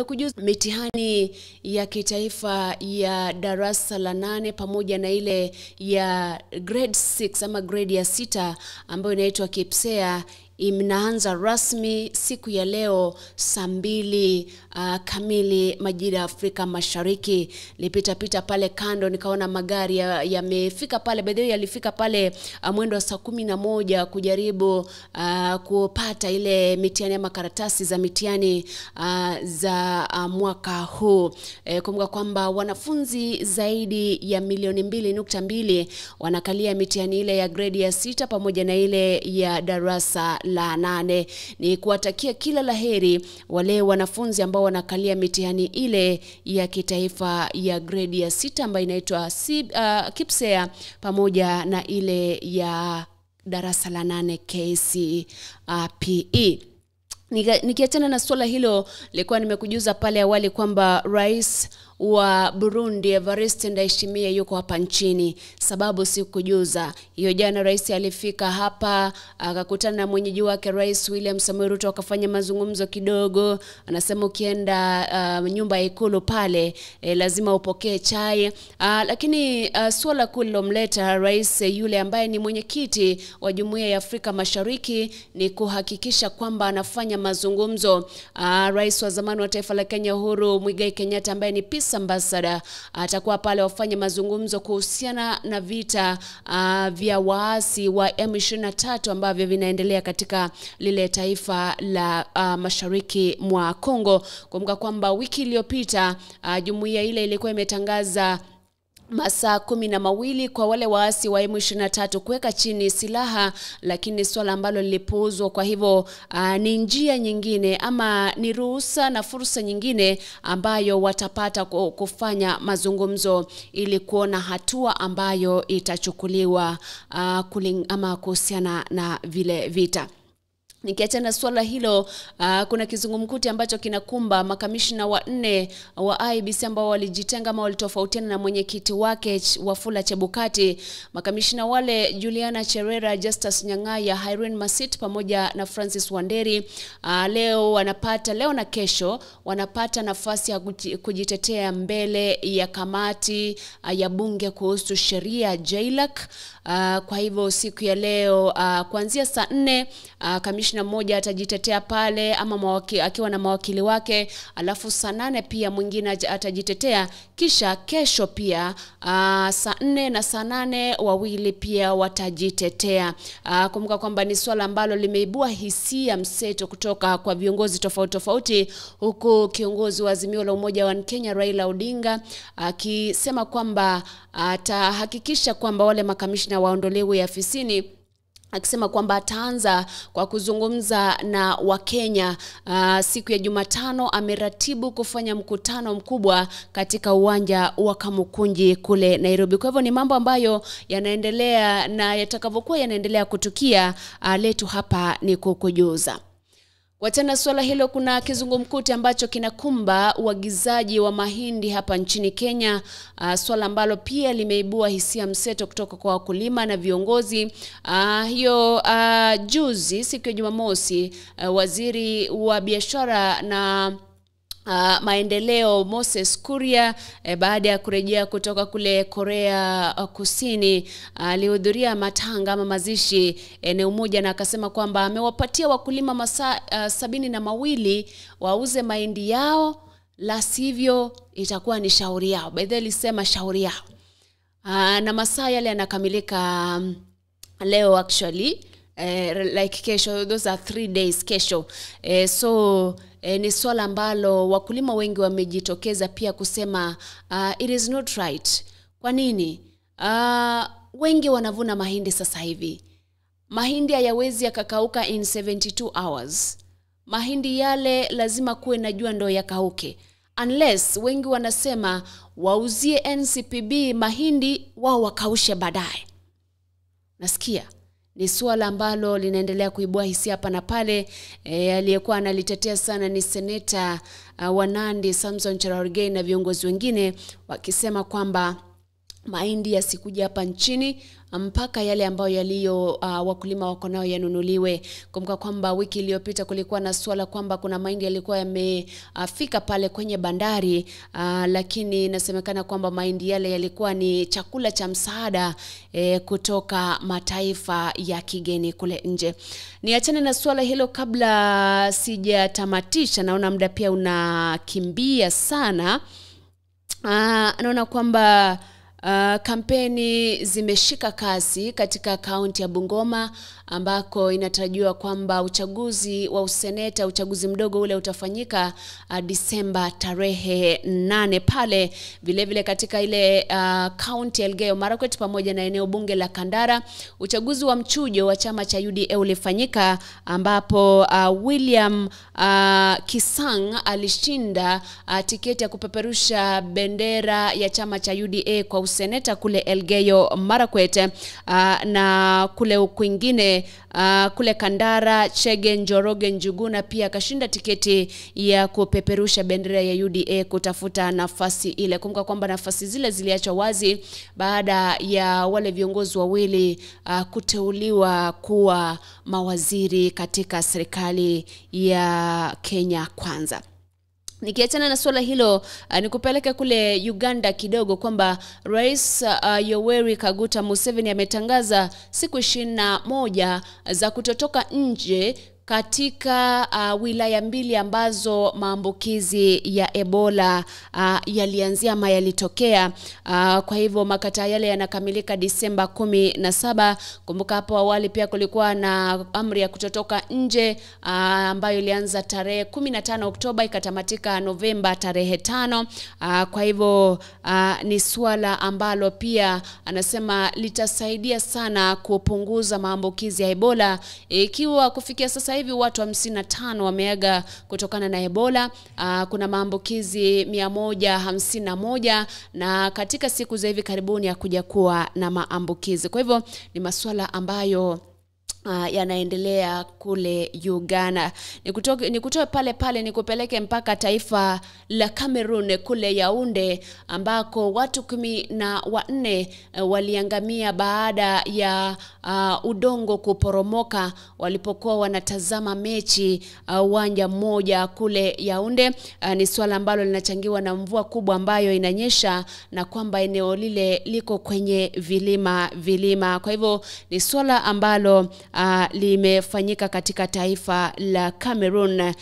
Kujuza mitihani ya kitaifa ya darasa la 8 pamoja na ile ya grade 6 ama grade ya 6 ambayo inaitwa KPSEA inaanza rasmi siku ya leo saa 2 kamili majira ya Afrika Mashariki. Nilipita pita pale kando nikaona magari yamefika pale, by the way yalifika pale mwendo wa saa 11 kujaribu kupata ile mitihani ama karatasi za mitihani za mwaka huu. Kumbuka kwamba wanafunzi zaidi ya milioni 2.2 wanakalia mitihani ile ya grade ya 6 pamoja na ile ya darasa la 8. Ni kuwatakia kila laheri wale wanafunzi ambao wanakalia mitihani ile ya kitaifa ya grade ya 6 ambayo inaitwa KPSEA pamoja na ile ya darasa la 8 KCPE. Nikiachana na swala hilo, nilikuwa nimekujuza pale awali kwamba Rais wa Burundi Evariste Ndayishimiye yuko hapa nchini. Sababu sikujuza hiyo, jana rais alifika hapa akakutana na mwenyeji wake Rais William Samoei Ruto, akafanya mazungumzo kidogo. Anasema ukienda nyumba ya Ikulu pale lazima upokee chai. Lakini swala kuu lilomleta rais yule ambaye ni mwenyekiti wa Jumuiya ya Afrika Mashariki ni kuhakikisha kwamba anafanya mazungumzo. Rais wa zamani wa taifa la Kenya Uhuru Muigai Kenyatta ambaye ni peace ambassador atakuwa pale wafanye mazungumzo kuhusiana na vita vya waasi wa M23 ambavyo vinaendelea katika lile taifa la mashariki mwa Kongo. Kumbuka kwamba wiki iliyopita jumuiya ile ilikuwa imetangaza masaa 12 kwa wale waasi wa M23 kuweka chini silaha, lakini swala ambalo lilipuuzwa. Kwa hivyo ni njia nyingine ama ni ruhusa na fursa nyingine ambayo watapata kufanya mazungumzo ili kuona hatua ambayo itachukuliwa ama kuhusiana na vile vita. Nikiachana swala hilo, kuna kizungumkuti ambacho kinakumba makamishna 4 wa IEBC ambao walijitenga ama walitofautiana na mwenyekiti wake Wafula Chebukati. Makamishna wale Juliana Cherera, Justus Nyang'aya, Irene Masit pamoja na Francis Wanderi, leo wanapata, leo na kesho wanapata nafasi ya kujitetea mbele ya kamati ya bunge kuhusu sheria JLAC. Kwa hivyo siku ya leo kuanzia saa 4 kamishna mmoja atajitetea pale ama akiwa na mawakili wake, alafu saa 8 pia mwingine atajitetea, kisha kesho pia saa 4 na saa 8 wawili pia watajitetea. Kumbuka kwamba ni swala ambalo limeibua hisia mseto kutoka kwa viongozi tofauti tofauti, huku kiongozi wa Azimio la Umoja wa Kenya Raila Odinga akisema kwamba atahakikisha kwamba wale makamishna waondolewe afisini, akisema kwamba ataanza kwa kuzungumza na Wakenya siku ya Jumatano. Ameratibu kufanya mkutano mkubwa katika uwanja wa Kamukunji kule Nairobi. Kwa hivyo ni mambo ambayo yanaendelea na yatakavyokuwa yanaendelea kutukia, letu hapa ni kukujuza. Kwa tena swala hilo, kuna kizungumkuti ambacho kinakumba uagizaji wa mahindi hapa nchini Kenya, swala ambalo pia limeibua hisia mseto kutoka kwa wakulima na viongozi. Hiyo juzi siku ya Jumamosi, waziri wa biashara na maendeleo Moses Kuria, baada ya kurejea kutoka kule Korea Kusini, alihudhuria matanga ama mazishi eneo moja, na akasema kwamba amewapatia wakulima masaa 72 wauze mahindi yao, la sivyo itakuwa ni shauri yao. By the way, alisema shauri yao. Na masaa yale yanakamilika leo actually, like kesho, those are 3 days kesho. So ni swala ambalo wakulima wengi wamejitokeza pia kusema it is not right. Kwa nini? Wengi wanavuna mahindi sasa hivi. Mahindi hayawezi yakakauka in 72 hours. Mahindi yale lazima kuwe na jua ndo yakauke. Unless wengi wanasema wauzie NCPB mahindi wao wakaushe baadaye. Nasikia ni swala ambalo linaendelea kuibua hisia hapa na pale. Aliyekuwa analitetea sana ni seneta wa Nandi Samson Cherargei na viongozi wengine wakisema kwamba mahindi yasikuja hapa nchini mpaka yale ambayo yaliyo wakulima wako nao yanunuliwe. Kumbuka kwamba wiki iliyopita kulikuwa na swala kwamba kuna mahindi yalikuwa yamefika pale kwenye bandari, lakini inasemekana kwamba mahindi yale yalikuwa ni chakula cha msaada kutoka mataifa ya kigeni kule nje. Niachane na swala hilo kabla sijatamatisha, naona muda pia unakimbia sana. Naona kwamba kampeni zimeshika kasi katika kaunti ya Bungoma ambako inatarajiwa kwamba uchaguzi wa useneta, uchaguzi mdogo ule utafanyika Disemba tarehe 8 pale. Vile vile katika ile kaunti ya Elgeyo Marakwet pamoja na eneo bunge la Kandara, uchaguzi wa mchujo wa chama cha UDA ulifanyika ambapo William Kisang alishinda tiketi ya kupeperusha bendera ya chama cha UDA kwa useneta kule Elgeyo Marakwet, na kule kwingine kule Kandara Chege Njoroge Njuguna pia akashinda tiketi ya kupeperusha bendera ya UDA kutafuta nafasi ile. Kumbuka kwamba nafasi zile ziliachwa wazi baada ya wale viongozi wawili kuteuliwa kuwa mawaziri katika serikali ya Kenya Kwanza. Nikiachana na swala hilo, nikupeleke kule Uganda kidogo kwamba Rais Yoweri Kaguta Museveni ametangaza siku 21 za kutotoka nje katika wilaya mbili ambazo maambukizi ya Ebola yalianzia ama yalitokea. Kwa hivyo makataa yale yanakamilika Disemba 17. Kumbuka hapo awali pia kulikuwa na amri ya kutotoka nje ambayo ilianza tarehe 15 Oktoba ikatamatika Novemba tarehe 5. Kwa hivyo ni swala ambalo pia anasema litasaidia sana kupunguza maambukizi ya Ebola, ikiwa kufikia sasa hivi watu 55 wameaga kutokana na Ebola. Kuna maambukizi 151 na katika siku za hivi karibuni hakuja kuwa na maambukizi. Kwa hivyo ni masuala ambayo yanaendelea kule Uganda. Nikutoe pale pale nikupeleke mpaka taifa la Cameroon kule Yaounde ambako watu 14 waliangamia baada ya udongo kuporomoka walipokuwa wanatazama mechi uwanja mmoja kule Yaounde. Ni swala ambalo linachangiwa na mvua kubwa ambayo inanyesha na kwamba eneo lile liko kwenye vilima. Kwa hivyo ni swala ambalo limefanyika katika taifa la Cameroon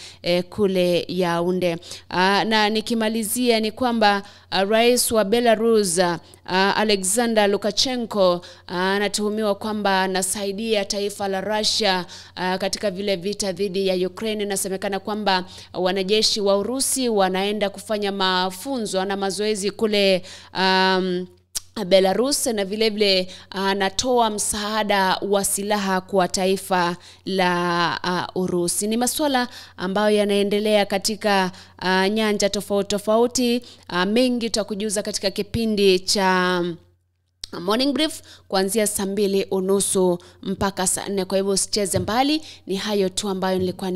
kule Yaounde. Na nikimalizia ni kwamba Rais wa Belarus Alexander Lukashenko anatuhumiwa kwamba anasaidia taifa la Russia katika vile vita dhidi ya Ukraine. Inasemekana kwamba wanajeshi wa Urusi wanaenda kufanya mafunzo na mazoezi kule Belarus, na vile vile anatoa msaada wa silaha kwa taifa la Urusi. Ni masuala ambayo yanaendelea katika nyanja tofauti tofauti. Mengi tutakujuza katika kipindi cha Morning Brief kuanzia saa 2:30 mpaka saa 4. Kwa hivyo usicheze mbali, ni hayo tu ambayo nilikuwa